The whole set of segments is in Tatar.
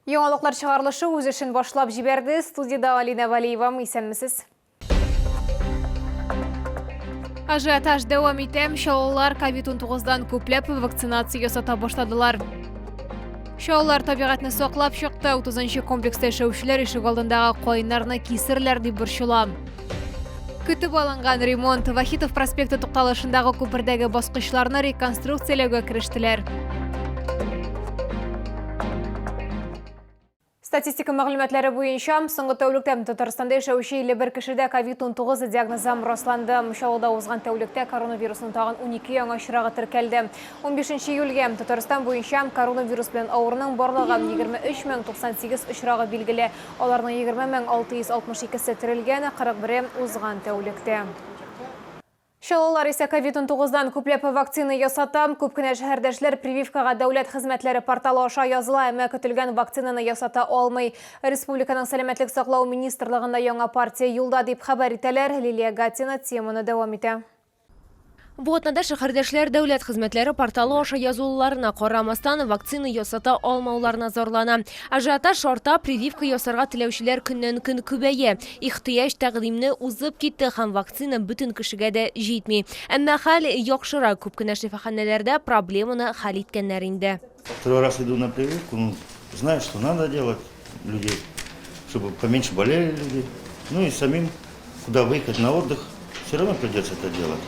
Яңалыклар чыгарылышы үз эшен башлап җибәрде. Студиядә Алинә Вәлиева. Исәнмесез. Ажиотаж дәвам итә. Чаллылар COVID-19-дан күпләп вакцинация ясата башладылар. Чаллылар табигатьне саклап чыкты. 30 комплекста яшәүчеләр ишек алдындагы каеннарны кисерләр дип борчыла. Көтеп алынган ремонт Вахитов проспекты тукталышындагы күпердәге баскычларны реконструкцияләүгә керештеләр. Статистика мәгълүматлары буенча, соңгы тәүлектә Татарстанда яшәүче 51 кешедә COVID-19 диагнозы расланды. Чаллыда узган тәүлектә коронавирусның тагын 12 яңа очрагы теркәлде. 15 июльгә Татарстан буенча коронавирус белән авыруның барлыгы 23 098 очрагы билгеле. Аларның 20 662 се терелгән, 41-е узган тәүлектә. Чаллылар исә ковид-унтугыздан күпләп вакцина ясата. Күп кенә шәһәрдәшләр прививкага дәүләт хезмәтләре порталы аша языла, әмма көтелгән вакцинаны ясата алмый. Республиканың Сәламәтлек саклау министрлыгында яңа партия юлда дип хәбәр итәләр. Лилия Гатина теманы дәвам итә. Бу атнада шәһәрдәшләр дәүләт хезмәтләре порталы аша язылуларына карамастан, вакцина ясата алмауларына зарлана. Ажиотаж арта, прививка ясарга теләүчеләр көннән-көн күбәя. Ихтыяҗ тәкъдимне узып китте һәм вакцина бөтен кешегә дә җитми. Әмма хәл яхшыра, күп кенә шифаханәләрдә проблеманы хәл иткәннәр инде. Второй раз иду на прививку, ну, знаю, что надо делать людей, чтобы поменьше болели люди. Ну и самим, куда выехать на отдых, все равно придется это делать.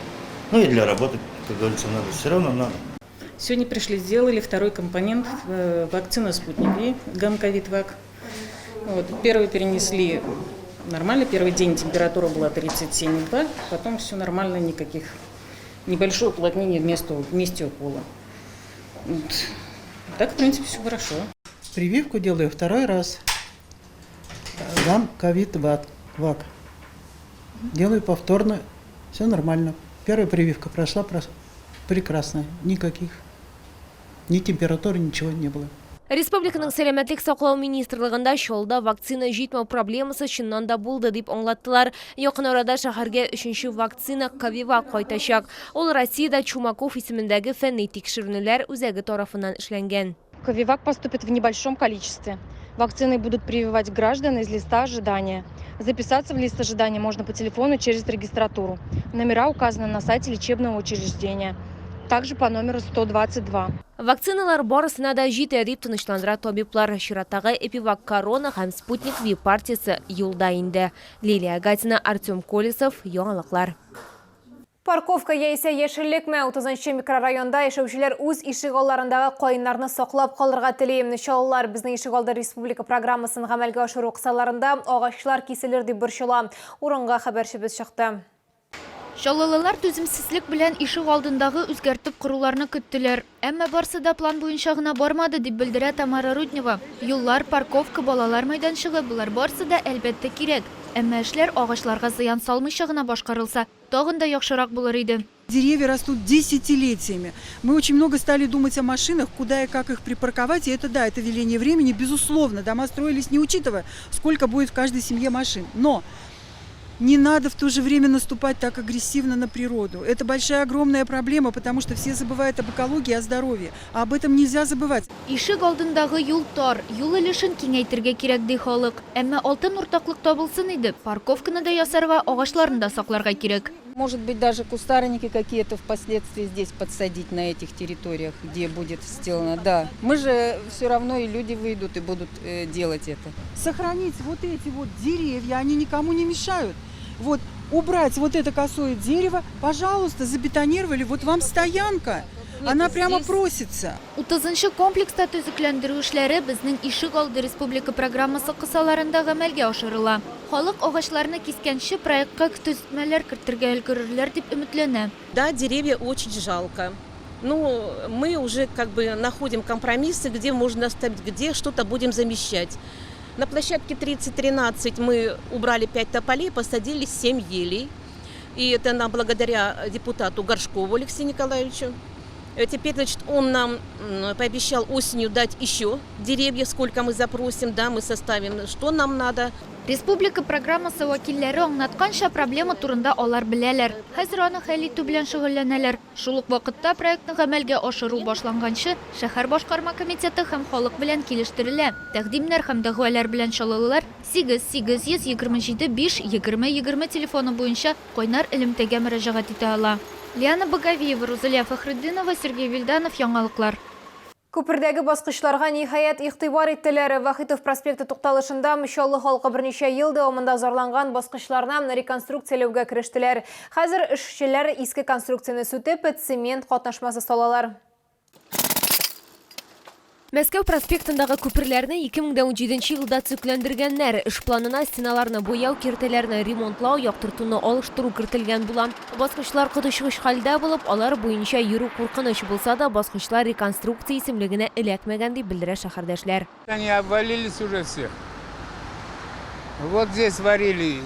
Ну и для работы, как говорится, надо, все равно надо. Сегодня пришли, сделали второй компонент вакцина «Спутник Ви», Гам-Ковид-Вак. Вот, первый перенесли нормально, первый день температура была 37,2, потом все нормально, никаких, небольшое уплотнение в месте укола. Вот. Так, в принципе, все хорошо. Прививку делаю второй раз. Гам ковид вак. Делаю повторно. Все нормально. Первая прививка прошла прекрасно. Никаких ни температуры, ничего не было. Республиканың Сәламәтлек саклау министрлыгында Чаллыда вакцина җитмәү проблемасы чыннан да булды дип аңлаттылар. Якын арада шәһәргә өченче вакцина Ковивак кайтачак. Ул Россиядә Чумаков исемендәге фәнни тикшеренүләр үзәге тарафыннан эшләнгән. Ковивак поступит в небольшом количестве. Вакциной будут прививать граждан из листа ожидания. Записаться в лист ожидания можно по телефону через регистратуру. Номера указаны на сайте лечебного учреждения. Также по номеру 122. Вакциналар барысына да җитә дип тынычландыра табиблар. Чираттагы Эпивак Корона һәм Спутник Ви партиясе юлда инде. Лилия Гатина, Артем Колесов, Яңалыклар. Парковка яисә яшеллекме? 30 микрорайонда яшәүчеләр үз ишегалларындагы каеннарны саклап калырга тели. Чаллылар Безнең ишегалды республика программасын гамәлгә ашыру кысаларында агачлар киселер дип борчыла. Урынга хәбәрчебез чыкты. Чаллылылар түземсезлек белән ишегалдындагы үзгәртеп коруларны көттеләр. Әмма барсы да план буенча гына бармады, дип белдерә Тамара Руднева. Юллар, парковка, балалар мәйданчыгы, болар барсы да, әлбәттә, кирәк. Әмма эшләр агачларга зыян салмыйча гына башкарылса, тагын да яхшырак булыр иде. Деревья растут десятилетиями. Мы очень много стали думать о машинах, куда и как их припарковать. И это да, это веление времени, безусловно. Дома строились не учитывая, сколько будет в каждой семье машин. Но не надо в то же время наступать так агрессивно на природу. Это большая, огромная проблема, потому что все забывают об экологии, о здоровье. А об этом нельзя забывать. Ишек алдындагы юл тар, юл өлешен киңәйтергә кирәк, ди халык. Әмма алтын уртаклык табылсын иде, парковканы да ясарга, агачларны да сакларга кирәк. Может быть, даже кустарники какие-то впоследствии здесь подсадить на этих территориях, где будет сделано. Да, мы же все равно и люди выйдут и будут делать это. Сохранить вот эти вот деревья, они никому не мешают. Вот убрать вот это косое дерево, пожалуйста, забетонировали, вот вам стоянка. Она прямо просится. 30 комплекста төзекләндерү эшләре Безнең ишегалды республика программасы кысаларында гамәлгә ашырыла. Халык агачларны кискәнче проектка төзәтмәләр кертергә өлгерерләр дип өметләнә. Да, деревья очень жалко. Ну, мы уже как бы находим компромиссы, где можно оставить, где что-то будем замещать. На площадке 3013 мы убрали 5 тополей, посадили 7 елей. И это нам благодаря депутату Горшкову Алексею Николаевичу. Теперь, значит, он нам пообещал осенью дать еще деревья, сколько мы запросим, да, мы составим, что нам надо. Республика программасы вәкилләре аңлатканча, проблема турында алар беләләр. Хәзер аны хәл итү белән шөгыльләнәләр. Шул ук вакытта проектны гамәлгә ашыру башланганчы шәһәр башкарма комитеты һәм халык белән килештерелә. Тәкъдимнәр һәм дәгъвалар белән чаллылылар 8 827 5 20 20 телефоны буенча кайнар элемтәгә мөрәҗәгать итә ала. Лиана Багавиева, Рузалия Фәхретдинова, Сергей Вильданов, Яңалыклар. Күпердәге баскычларга ниһаять игътибар иттеләр. Вахитов проспекты тукталышында Чаллы халкы берничә ел дәвамында зарланган баскычларны реконструкцияләүгә керештеләр. Хәзер эшчеләр иске конструкцияне сүтеп, цемент катнашмасы салалар. Мәскәү проспектындагы күперләрне 2017 елда төзекләндергәннәр. Эш планына стеналарны буяу, киртәләрне ремонтлау, яктыртуны алыштыру кертелгән була. Баскычлар коточкыч хәлдә булып, алар буенча йөрү куркыныч булса да, баскычлар реконструкция исемлегенә эләкмәгән, дип белдерә шәһәрдәшләр. Они обвалились уже все. Вот здесь варили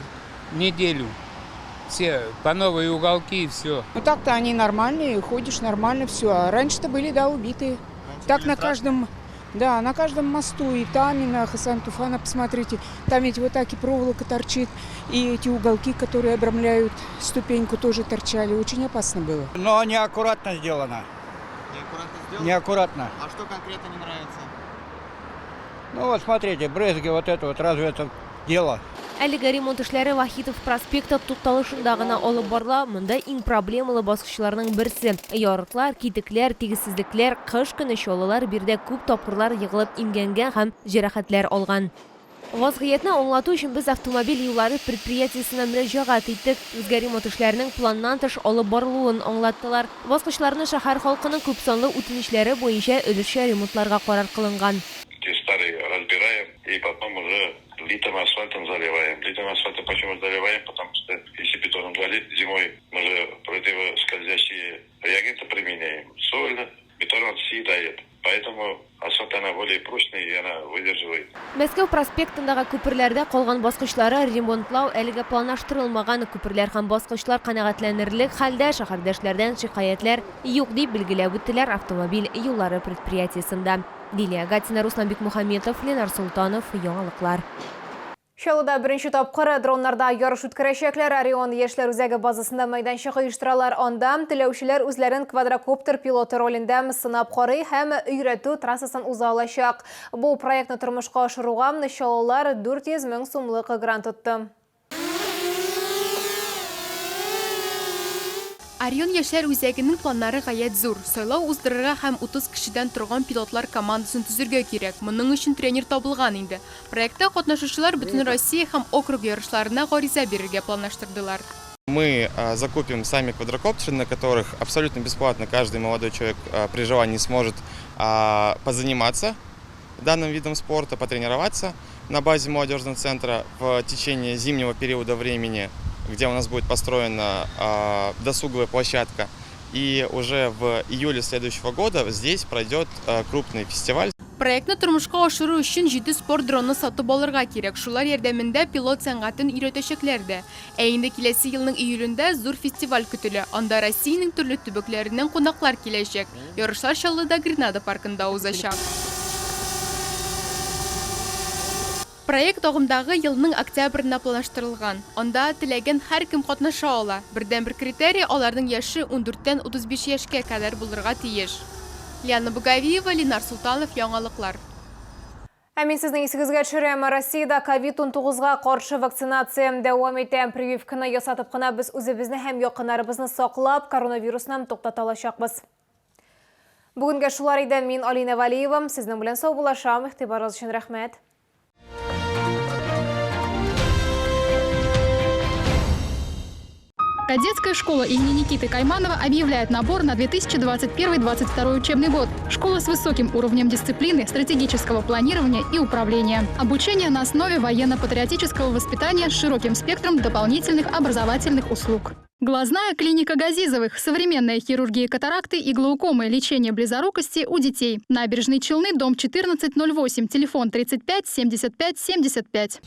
неделю. Все по новой уголки и все. Ну так-то они нормальные, ходишь нормально, все. А раньше-то были, да, убитые. Так на каждом, да, на каждом мосту, и там, и на Хасан Туфана, посмотрите, там ведь вот так и проволока торчит, и эти уголки, которые обрамляют ступеньку, тоже торчали. Очень опасно было. Но неаккуратно сделано. Неаккуратно сделано? Неаккуратно. А что конкретно не нравится? Ну вот смотрите, брызги вот это вот, разве это дело? Әлегә ремонт эшләре Вахитов проспекты тукталышында гына алып барыла. Монда иң проблемалы баскычларның берсе. Ярыклар, китекләр, тигезсезлекләр, кыш көне чаллылар биредә күп тапкырлар егылып имгәнгән һәм җәрәхәтләр алган. Вазгыятьне аңлату өчен без автомобиль юллары предприятиесенә мөрәҗәгать иттек. Безгә ремонт эшләренең планнан тыш алып барылуын аңлаттылар. Баскычларны шәһәр халкының күпсанлы үтенечләре буенча өлешчә ремонтларга карар кылынган. Те старые разбираем и потом уже литым асфальтом заливаем. Литым асфальтом почему заливаем? Потому что если бетоном залить, зимой мы же противоскользящие реагенты применяем. Соль, бетон он съедает. Поэтому асфальт она более прочная и она выдерживает. Мәскәү проспектындагы күперләрдә калган баскычлары ремонтлау әлегә планлаштырылмаган. Күперләр һәм баскычлар канәгатьләнерлек хәлдә, шәһәрдәшләрдән шикаятьләр юк, дип билгеләп үттеләр автомобиль юллары предприятиесендә. Лилия Гатина, Руслан Бикмухаметов, Ленар Солтанов, Яңалыклар. Чаллыда беренче тапкыр дроннарда ярыш үткәрәчәкләр. Орион яшьләр үзәге базасында мәйданчык оештыралар. Анда теләүчеләр үзләрен квадрокоптер пилоты ролендә сынап карый һәм өйрәтү трассасын уза алачак. Бу проектны тормышка ашыруга чаллылар 400 мең сумлык грант отты. Орион яшьләр үзәгенең планнары гаять зур. Сайлау уздырырга һәм 30 кешедән торган пилотлар командасын төзергә кирәк. Моның өчен тренер табылган инде. Проектта катнашучылар бөтенроссия һәм округ ярышларына гариза бирергә планлаштырдылар. Мы закупим сами квадрокоптеры, на которых абсолютно бесплатно каждый молодой человек при желании сможет позаниматься данным видом спорта, потренироваться на базе молодежного центра в течение зимнего периода времени, где у нас будет построена досуговая площадка. И уже в июле следующего года здесь пройдет крупный фестиваль. Проектны тормышка ашыру өчен җиде спорт дроны сатып алырга кирәк. Шулар ярдәмендә пилот сәнгатен өйрәтәчәкләр дә. Ә инде киләсе елның июлендә зур фестиваль көтелә. Анда Россиянең төрле төбәкләреннән кунаклар киләчәк. Ярышлар Чаллыда Гренада паркында узачак. Проект агымдагы елның октябренә планлаштырылган. Анда теләгән һәркем катнаша ала. Бердәнбер критерий аларның яше 14тән 35 яшькә кадәр булырга тиеш. Лиана Бугавиева, Ленар Султанов, Яңалыклар. Ә мин сезнең исегезгә төшерәм, Россиядә ковид-19га каршы вакцинация дәвам итә. Прививканы ясатып кына без үзебезне һәм якыннарыбызны саклап, коронавирусны туктата алачакбыз. Бүгенгә шулар иде. Мин Алина Валиева. Сезнең белән саубуллашам. Игътибарыгыз өчен рәхмәт. Кадетская школа имени Никиты Кайманова объявляет набор на 2021-2022 учебный год. Школа с высоким уровнем дисциплины, стратегического планирования и управления. Обучение на основе военно-патриотического воспитания с широким спектром дополнительных образовательных услуг. Глазная клиника Газизовых. Современная хирургия катаракты и глаукомы. Лечение близорукости у детей. Набережные Челны, дом 1408. Телефон 35 75 75.